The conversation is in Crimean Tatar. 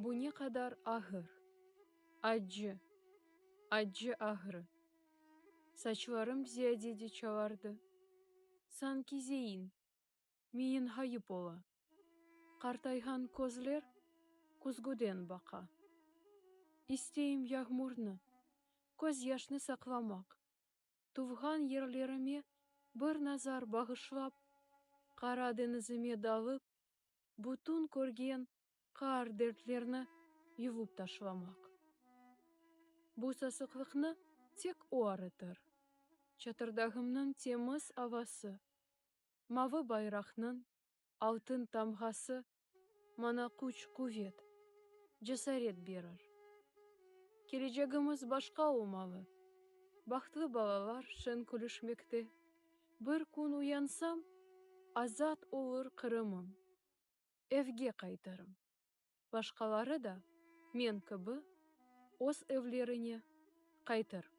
Bu ne qadar ağır, accı, accı ağrı! Saçlarım ziyadece çalardı, sanki zein, miyin ğayıp ola, qartayğan közler küzgüden baqa. İsteyim yağmurnı, közyaşnı saqlamaq, tuvğan yerlerime bir nazar bağışlap, Qara deñizime dalıp, bütün körgen qaar-dertlerni yuvıp taşlamaq. Bu sasıqlıqnı tek o arıtır: Çatırdağımnıñ temiz avası, mavı bayraqnıñ altın tamğası maña küç-quvet, cesaret berir. Kelecegimiz başqa olmalı, bahtlı balalar şeñ külüşmekte. Bir kün uyansam, azat olur Qırımım, evge qaytırım. Başqaları da, men kibi, öz evlerine qaytır.